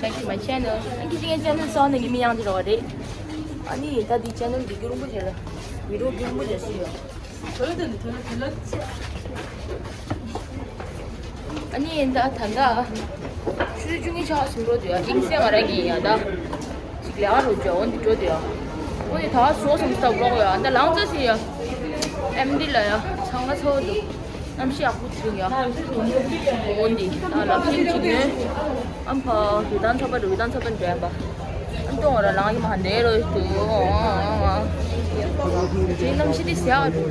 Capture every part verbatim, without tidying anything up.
Back to my channel. ཨ་ཁྱི་ཅི་ངའི་ཆེ་ནལ་སོང་ནས་ངའི་མི་ཡང་དེ་རོགས་རེད། ཨ་ནི་ད་དེ་ཆེ་ནལ་འདི་རྒྱུ་རིང་པོ་བྱས་ལ། བི་ཌིའོ་རྒྱུ་རིང་པོ་བྱས་སུ་ཡོད། ཨ་ནི་ད་ད་ད་ཆུ་ཚོད་བཅུ་གཉིས་ཆགས་ཟིན་འགྲོ་དུས་ཨ་ཨིན་སེ་ང་རང་གི་ཡ་ད་ཅིག་ལས་ཀ་རུ་འཇོག་འོན་དེ་འགྲོ་དུས་ཨ། འོ་དེ་ད་སོ་སོ་སྟབས་ལོག་ཡ་ད་ལང་ཙ་སི་ཡ་ཨེམ་ཌི་ལ་ཡ་ཚང་མ་ཚོ་འདུག་གནམ་གཤིས་ཡག་པོ་ཚིག་ཡ། འོ་འདི་ད་ལ་ཕིང་ཅིག་ནས་ཨམ་ཕ་རུ་དང་ཚ་པ་རུ་དང་ཚ་པ་འདྲེན་པ། ཨ་ཏོ་ང་ར་ལང་ཡི་མ་འདྲེ་རོ་ཡི་ཏུ། ཨོ་ཨོ་ཨོ། ཅི་གནམ་གཤིས་དེ་ཟ་ཡ་རུ་ཏུ།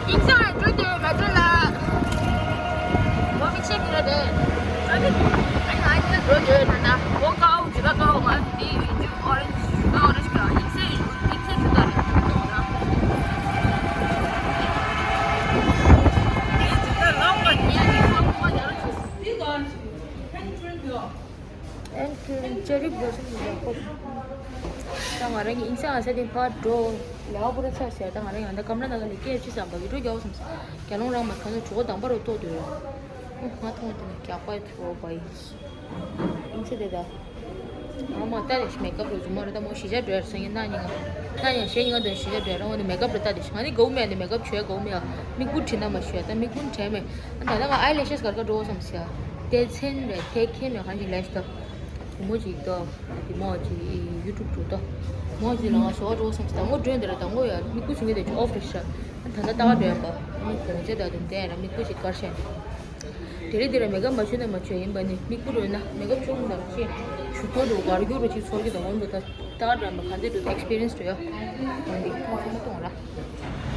ཨིན་ས་འགྲོ་དུས་མེ་ཏྲོ་ལ། འོ་མི་ཆེ་ནི་རེད། ཨ་ནི་ཨ་ནི་ཨ་ནི་འགྲོ་དུས་ད་ད་འོ་ཀའོ་ཇི་ལ་ཀའོ་མ་འདི་ཡུ་ཇུ་ཨོ་རེན་ཇི་ཇུ་ཀའོ་རེ་ཞིག་ཨིན་སེ་ཡུ་ཨིན་སེ་ཇུ་ད་རེད། ཨན་ཁྱོད་ཅ་རིག་འགྲོ་སོང་ཡག་པོ། ད་ང་རང་གི་ཨིན་སང་ཨ་ས་དེ་ཕར་འགྲོ། ལས་པོ་ར་ཚ་ཟེར་ད་ང་རང་ཡང་ད་ཀམ་ར་ནང་ལ་སྐད་ཅི་བསམ་པ་བི་ཌིའོ་རྒྱག་བསམ་ས། རྒྱ་ལོང་རང་མ་ཁ་ནོ་གྲོགས་དང་པ་རུ་ཏོག་ཏུ་ཡོད། ཨོ་ང་མཐོང་དེ་ནས་རྒྱག་པ་ཡི་ཐུ་བོ་པ་ཡིན། ཨིན་ས་དེ་ད། ཨ་མ་ལྟ་རེ་ཞིག་མེ་ཀབ་རུ་རྒྱུ་མ་རེད་ད་མོ་ཞི་ཆ་འགྲོ་ཡར་སང་ཉིན་ན་ཉིན་ང་། ན་ཉིན་ཞེ་ཉིན་ང་དོན་ཞི་ཆ་འགྲོ་ཡར་རང་ངོ་ནས་མེ་ཀབ་རུ་ལྟ་དེ་ཞིག་ང་ནི་གོ་མེད་ནས་མེ་ཀབ་བྱོས་གོ་མེད་ཨ། མིག་བུ་བྲིས་ན་མ་ཞུ་ཡ་ད་མིག་བུ་བྲིས་མེད། ད་ལྟ་ང་ཨའི་ལེ་ཤེས་གར་ག་འགྲོ་བསམ་ཟེར། དེ་ཚན་རེད་དེ་ཁྱེད་མེད་གང་ཞིག་ལས་ཤི་ད། བུ་མོ་ཅིག་ད། བུ་མོ་ཅིག་ཡུ་ཊུབ་འགྲོ་ད། མོ་ཅིག་ལ་ང་ཞོགས་འགྲོ་བསམ་ཟེར་ད་ངོ་སྒྲོན་དེ་ར་ད་ངོ་ཡ་མི་སྐུ་སུ་ངེས་དེ་ཅིག་ཨོ་ཕི་རི་ཤ། ད་ད་ལྟ་ཀ་སྒྲོན་པ། མི་གོང་ཆེ་ད་དུང་དེ་ར་མི་སྐུ་ཅིག་དཀར་ཤ། དེ་རེད་དེ་ར་མེ་ཀབ་མ་བྱོས་ན་མ་བྱོས་ཡིན་པ་ནི་མི་སྐུ་རོལ་ན་མེ་ཀབ་བྱུང་ན་ཅི། ཆུ་ཐོ་འགྲོ་གར་རྒྱུ་རུ་ཅིག་ཚོར་གི་ད་ངོ་འགྲོ་ད། ད་འགྲམ་པ་ག་འདི་འདུག་ཨེག་སི་པི་རི་ཡན་སི་རེད་ཡ། འོན་ཏེ་ཁོང་ཚོ་མ་གཏོང་ར།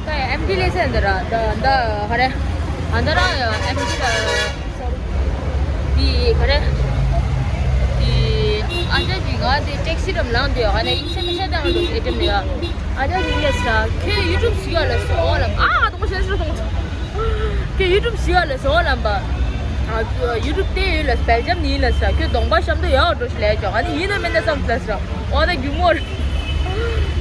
ད་ཡ་ཨེམ་ཌི་ལེ་ས་འདི་ར་ད་ད་ཧ་རེ། ཨ་ད་ར་ཡ་ཨེམ་ཌི་ལ། འདི་ག་རེ། འདི་ཨ་ཅག་གི་ང་དེ་ཊེག་སི་རམ་ལངས་དེ་ཧ་ནས་ཨིན་ས་མི་ས་དང་འདུག་ཨེ་ཏེམ་ལ་ཡ། ཨ་ཅག་གི་ལེ་ས་ཁྱོད་ཡུ་ཊུབ་ཞིག་ཡ་ལ་སོ་ལ་ཨ་ང་དང་པོ་ཤེས་སུ་གཏོང་། ཁྱོད་ཡུ་ཊུབ་ཞིག་ལ་སོང་ལམ་པ། ཨ་ཁྱོད་ཡུ་ཊུབ་བལྟས་ཡོད་ལ་སྦེལ་ཇམ་ནི་ལ་ས་ཁྱོད་གདོང་པ་ཤམ་དུ་ཡག་འགྲོ་ཞིག་ལས་ཀྱང་ཨ་ནི་ཡིན་ན་མིན་ན་བསམ་ལ་ས་འོ་ད་རྒྱུ་མོར།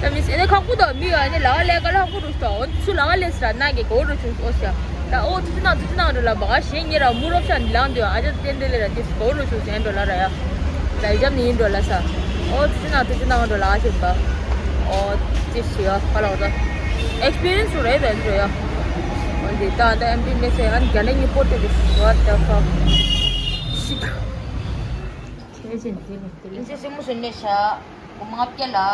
ད་མི་སེ་ནས་ཁག་པོ་དང་མི་ཨ་ནི་ལ་ལས་ཀ་ལ་ཁག་པོ་འགྲོ་ཞིག་འོ་ཚུ་ལ་ལས་ས་ན་གི་གོ་འགྲོ་ཆུང་ཨོ་ས་ད་ཨོ་ཚུ་ཚུ་ན་ཚུ་ཚུ་ན་འགྲོ་ལ་བ་ག་ཞེ་ཉེ་ར་མུ་རོབ་ཤ་ནི་ལང་དུ་ཨ་ཅག་ཏན་ཏན་ལས་ར་དེ་གོ་འགྲོ་ཆུང་ཟེར་འགྲོ་ལ་ར་ཡ། ལ་ལ་ཇམ་ནི་ཡིན་འགྲོ་ལ་ས། ཨོ་ཙི་ཙི་ན་ཙི་ཙི་ན་འགྲོ་ལ་ཨ་ཞིག་པ། ཨོ་ཙི་ཞི་ཡ་ཁ་ལ་འོ་ད། ཨེག་སི་པི་རི་ཡན་སི་རེད་པས་འགྲོ་ཡ། འོ་འདི་ད་ད་ཨེམ་ཌི་ལེ་སེ་ཨན་རྒྱ་ནག་གི་པོ་ཏི་རེད། What the fuck? ཤི་ཁ། ཁྱེད་ཅན་དེ་ནི་དེ་ལ། ཨིན་ཅི་སི་མུ་སུན་ནེ་ཤ། གོ་མ་ང་བཀྱེ་ལ། ཨ་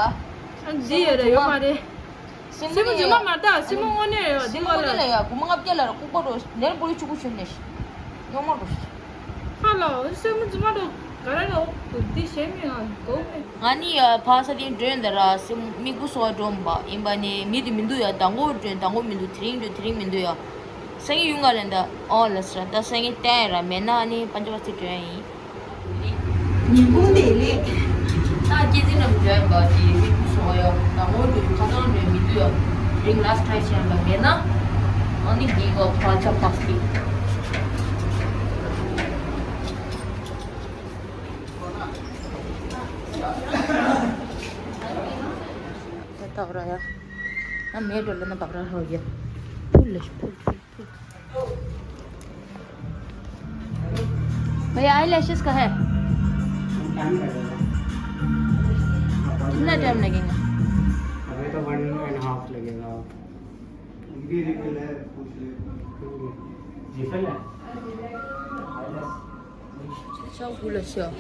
འདི་ཡོད་རེད་ཡོད་མ་རེད། སེན་མོ་རྫུན་མ་མ་རེད་ད། སེན་མོ་དངོས་གནས་རེད་བ། འདི་སེན་མོ་ག་ལ་དངོས་གནས་རེད་ཡ། གུ་མ་ལྔ་བརྒྱ་ལ་ར་ལྐུགས་པ་རོ་ནེར་པོ་ཡི་ཆུ་ཁུ་ཆུ་ནས་ཤི་ཉོག་མོ་རོ་ཤི། ཧ་ལོ། སེན་མོ་རྫུན་མ་རོ་ག་ར་རོ་འདི་ཞེ་མི་ང་གོ་མེ། ང་ནི་ཡ་ཕ་ས་དེ་འགྲོས་འདི་ར་སེན་མོ་མི་གུ་སོ་བ་འགྲོ་མ་ཡིན་པ་ནི་མི་དེ་མི་འདུག་ཡ། ཟླ་འགོ་འགྲོས་ཟླ་འགོ་མི་འདུག་དེ་རིང་འགྲོས་དེ་རིང་མི་འདུག་ཡ། སང་ཉིན་ཡུལ་ང་ལེན་ད་ཨོ་ལ་སི་ར་ད་སང་ཉིན་བསྟན་ར་མེད་ན་ནི་པན་ཅ་བ་སི་འགྲོས་ཡིན། ཉིན་གུང་དེ་ལས། ད་སྐྱེ་འཛིན་རྣམས་འཇོན་པ་དེ་མི་བུ་སོང་ཡོད་ད་ངོ་དུ་ཁ་སང་འདྲེ་མི་འདུག་ཡོད། རིང་ལ་སི་ཁྲའི་ཤན་ལ་མེད་ན། ཨ་ནི་གི་གོ་ཕ་ཆ་ཕག་སྟེ། ད་ད་ར་ཡ། ང་མེད་འགྲོ་ལ་ན་བག་ར་ཧོ་ཡ། ཕུལ་ལ་ཕུལ་ཕུལ། भैया, eye lashes का है? टाइम लगेगा। कितना टाइम लगेगा? अभी तो वन एंड हाफ लगेगा। ये रिफिल है, पूछ ले। रिफिल है? ཤོག་བུ་ལ་ཤོག་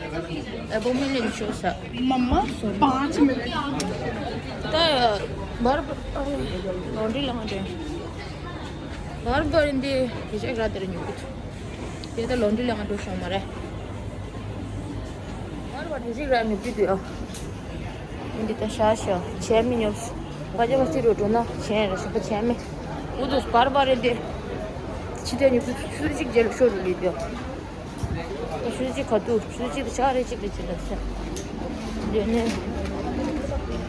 ཨེ་བོ་མི་ལེན་ཤོག་ས། मम्मा, पाँच मिनट। ད་བར་བར་ལོན་ཌི་ལ་ང་དྲན། བར་བར་འདི་དེ་ཅག་ར་དེར་ཉོ་གི་ཚུ། དེ་ད་ལོན་ཌི་ལ་ང་འགྲོ་ཤོག་མ་རེད། བར་བར་དེ་ཅག་ར་ཉོ་གི་འདུག་ཨ། འདི་ད་ཤ་ཤ་ཆེ་མི་ཉོ། ཕ་ཇ་བ་སི་རུ་འགྲོ་ན་ཆེ་ར་ཤ་པ་ཆེ་མི། འུ་ཚོ་བར་བར་རེད་དེ། ཕྱི་དེ་ཉོ་གི་ཚུ་ཚུ་གཅིག་རྗེས་ལ་ཤོར་རུ་ལི་འདུག་ད་ཆུ་ཚོད་གཅིག་ག་དུས་ཆུ་ཚོད་གཅིག་དང་ཕྱག་རེ་གཅིག་རེ་བྱེད་ལ་ཟེར། འདི་ནས་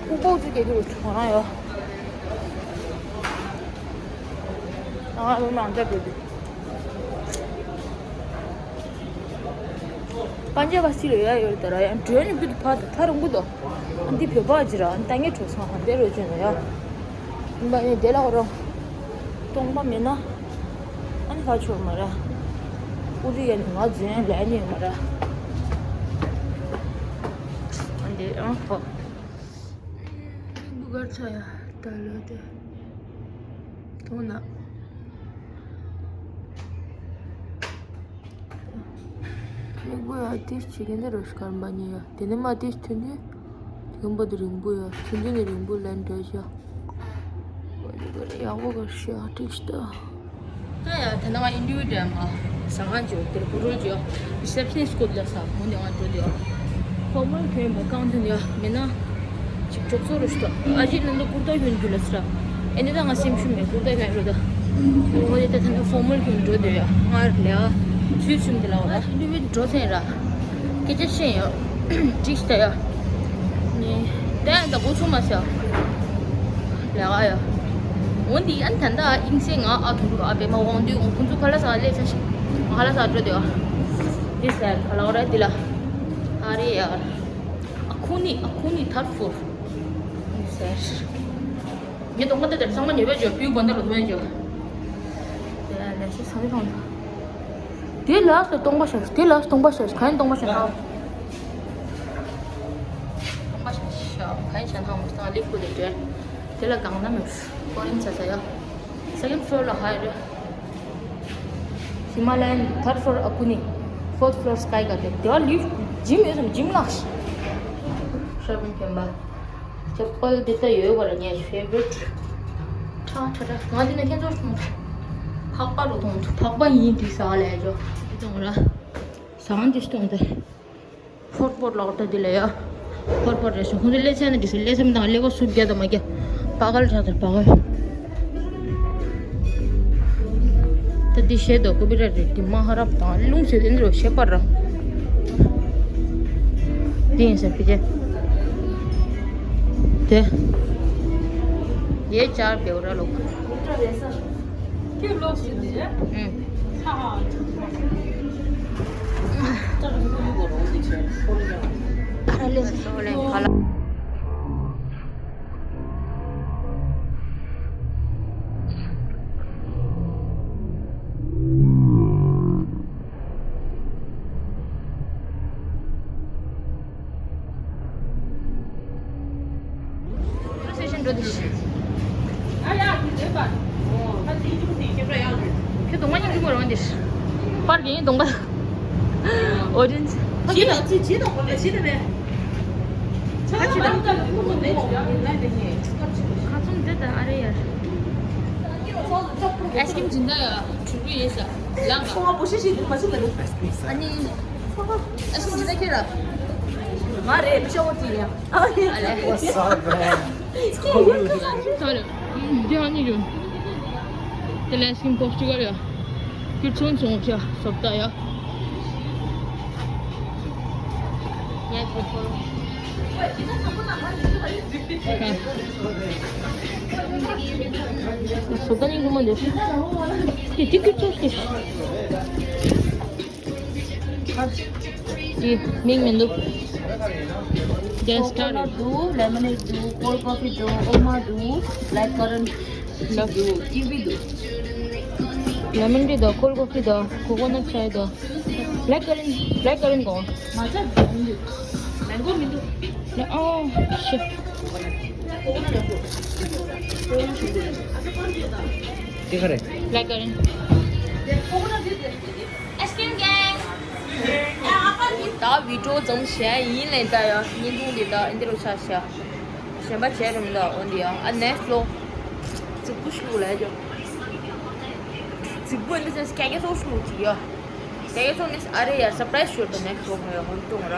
ཕུག་པོ་ཚུ་རྒྱག་གི་རུ་ཚོང་རང་ཡོད། ང་ལོ་མང་དྲགས་འགྲོ་དུས། པན་ཇ་བ་སི་ལ་ཡ་ཡོད་ད་ར་ཡང་འགྲོས་ནི་བུ་དུ་ཕ་དུ་ཐ་རུང་གུ་དོ། ཨ་འདི་བོད་པ་ཇི་ར་ཨ་ནི་ད་ངས་གྲོས་སོང་ཧ་འདི་རུ་བྱོན་ན་ཡ། ཡིན་པ་ནི་དེ་ལ་ཁོ་རང་སྟོང་པ་མེད་ན་ཨ་ནི་ཁ་ཆོར་མ་ར། ཨུ་རི་ཡ་ནི་ང་རྫུན་ལས་ནི་མ་ར། ཨང་ཧོ། བུ་གར་ཚ་ཡ་ད་ལོ་དེ་ཐོང་ན། མིག་བུ་ཡ་ཏིས་བྱེད་ཀྱི་འདི་རོ་ཤི་ཀར་མ་ཉེ་ཡ། དེ་ནས་མ་ཏིས་ཐུན་དུས་དེ་གོམ་པ་དེ་རིང་པོ་ཡ། ཐུན་དུས་ནི་རིང་པོ་ལན་འདྲ་ཤ། ཡག་པོ་གར་ཤ་ཏིས་ད། ད་ཡ་ད་ནང་ཨིན་ཌི་བི་ཌུ་ཨལ་མ་ཟ་ཁང་ཅིག་ཡོད། དེར་བུ་རོལ་ཅིག་ཡོད། རི་སེབ་ཤི་ནིསི་ཊི་སྐུལ་ལ་ས་ཁོང་དེ་ང་འགྲོ་དེ་ཡོད། ཧོ་མོལ་ཁྱོན་པ་གང་དུ་ཡོད་མེད་ན་ཅིག་གྲོགས་ཚོ་རུ་ཤི་ཏོ། ཨ་ཅེ་ནང་དུ་ཀུར་ཏ་གྱོན་རྒྱུ་ལ་སྲ། ཨེ་ནི་ད་ང་སེམས་ཤུམ་མེད་ཀུར་ཏ་གྱོན་རུ་ད། ངོ་དེ་ད་ད་ནི་ཧོ་མོལ་ཁྱོན་འགྲོ་དེ་ཡོད། ང་ལས་ཚུལ་ཆུམ་དེ་ལ་བ་ཨིན་ཌི་བི་ཌུ་ཨལ་འགྲོ་ཚན་ར། སྐད་ཆ་བཤད་ཡོད། ཅིག་ལྟ་ཡ། ནི། དེ་ཡང་ད་གོ་ཚུགས་མ་སོང་། ལས་ཀ་ཡ། འོན་ཏེ་ཡང་ད་ལྟ་དབྱིངས་སེ་ང་ཨ་ཐུང་ག་ཨ་པེ་མ་འོང་དུས་འོང་ཁོང་ཚོ་ཁ་ལ་ས་ལས་ས་ཞིག་ཁ་ལ་ས་འགྲོ་དེ་ཡ། འདི་ཟེར་ཁ་ལ་འོ་ར་འདི་ལ། ཨ་རེ་ཡ། ཨ་ཁུ་ནི་ཨ་ཁུ་ནི་ཐར་ཕོར། འདི་ཟེར། ངས་གདོང་པ་འདི་དེར་ཚང་མ་ཉོས་པས་འཇོག་པིའུ་བོ་འདི་ལ་དུ་བས་འཇོག་དེ་ལས་ཤི་ས་མི་མཐོང་། དེ་ལ་སྟོང་པ་ཤར། དེ་ལ་སྟོང་པ་ཤར། ག་ཡིན་སྟོང་པ་ཤར་ན། སྟོང་པ་ཤར་ཤག་ག་ཡིན་ཤར་ན་མོ་སྟོང་ལིག་པོ་དེ་འདྲ། དེ་ལ་གང་ན་མེད། ཀོ་རིན་ཆ་ས་ཡ། སེ་ཀེན་ཌི་ཕི་ལོར་ལ་ཧའི་རེད། ཧི་མ་ལ་ཡན། ཐར་ཌི་ཕི་ལོར་ཨ་ཁུ་ནི། ཕོར་ཐི་ཕི་ལོར་སི་ཀའི་ག་དེ། དེ་བ་ལིབ་ཇིམ་ཡོད་སམ། ཇིམ་ལགས། ཤོ་པིང་ཁྱོན་པ། ཅེ་པལ་འདི་ལྟ་ཡོད་པ་ལ་ངའི་ཕེ་ཝ་རིཊ། ཁྲ་ཁྲ་ཁྲ། ང་འདི་ནས་ཁྱེད་ཚོར་མཐོང་། ཕག་པ་རུ་མཐོང་། ཕག་པ་ཡིན་འདི་ཟ་ལས་ཅོ་འདི་གཏོང་ར། ཟ་འདི་གཏོང་དེ། ཕོར་པོར་ལོག་ད་འདི་ལ་ཡ། ཕོར་པོར་རེ་ཞོ་ཁོང་ཚོ་ལས་ཚན་ན་འདི་སུ་ལས་སེམས་དང་ལས་བ་སུབ་རྒྱ་དང་མ་རྒྱ། པ་གལ་ཆགས་ཚར་པ་གལ། ད་འདི་བཤད་དོ་ཀོ་པི་ར་རེད། འདི་མ་ཧ་རབ་དང་ལུང་ཟེར་དེ་འདི་རུ་བཤད་པར་ར། འདི་ཡིན་ཟེར་ཕི་ཅེ། དེ། ཡེ་ཅར་བེའུ་ར་ལོ། ཁྱོད་ལོག་ཟིན་ནས། ཨུ། ཨ་ར་ལེ་སོ་ལེ་ཁ་ལ། ཁྱོད་གདོང་པ་སྙིང་རྗེ་པོ་རང་འདིར། པར་གྱི་གདོང་པ། ཨོ་རེན་ཇི། ཁ་ཚུམ་འདི་ད་ཨ་རེ་ཡར། ཨའི་སི་ཀྲིམ་སྦྱིན་བདག་ཡ་གྲུང་པོ་ཡིན་ས། ལངས་པ། ཨ་ནི། ཨའི་སི་ཀྲིམ་སྦྱིན་བདག་ཁྱེད་ར། ང་རེད། མི་ཤ་བོ་དེ་ཡ། ཨ་ལེ། ད་རེད། འདི་ཨ་ནི་རུ། དེ་ལས་སིམ་པོ་སི་ཅི་ག་རེད། ཁྱོད་ཚོང་ཚོང་བྱ་སོབ་ད་ཡ། ཡ་ཁོ་ཁོ། སོབ་ད་ནི་རུ་མ་འདེ། དེ་དེ་ཁྱོད་ཚོང་ཚོང་། དེ་མིང་མི་འདུག Just started. འདུག་ལེ་མོ་ནེ་ཌི་འདུག་ཀོལ་ཀོ་ཕི་འདུག་ཨོ་མ་འདུག་བྷེ་ལེག་ཀ་རན་འདུག་ཀི་ཝི་འདུག་ལེ་མོན་ཊི་འདུག་ཀོལ་ཀོ་ཕི་འདུག་ཀོ་ཀོ་ནཊ་ཆའི་འདུག་བྷེ་ལེག་ཀ་རན། བྷེ་ལེག་ཀ་རན་གོ། མ་ཚ་མི་འདུག་མེང་གོ་མི་འདུག་ཨོ་ཤི། ཀོ་ཀོ་ནཊ་ཡོད། ཀོ་ཀོ་ནཊ་ཡོད། དེ་ག་རེད། བྷེ་ལེག་ཀ་རན། Ice cream gang. ད་བི་ཌིའོ་ཙམ་བྱས་ཡིན་ལེ། ད་ཡ་བརྙན་ཐུང་འདི་ད་འདི་རུ་ཆ་བྱ། གཞན་པ་བྱས་རུང་ད་འོ་འདི་ཡ། ཨ་ནེགསི་ཝི་ལོག་རྫིག་པོ་ཞིག་ལ་ཡ། རྫིག་པོ་འདི་ཚོ་སྐད་རྒྱག་སོགས་ཞིག་ཅིག་ཡ། སྐད་རྒྱག་སོགས་ནི་ཨ་རེ་ཡ། སར་པ་རའི་སི་ཞུ་ད་ནེགསི་ཝི་ལོག་ཡ་འོ་འདི་གཏོང་ར།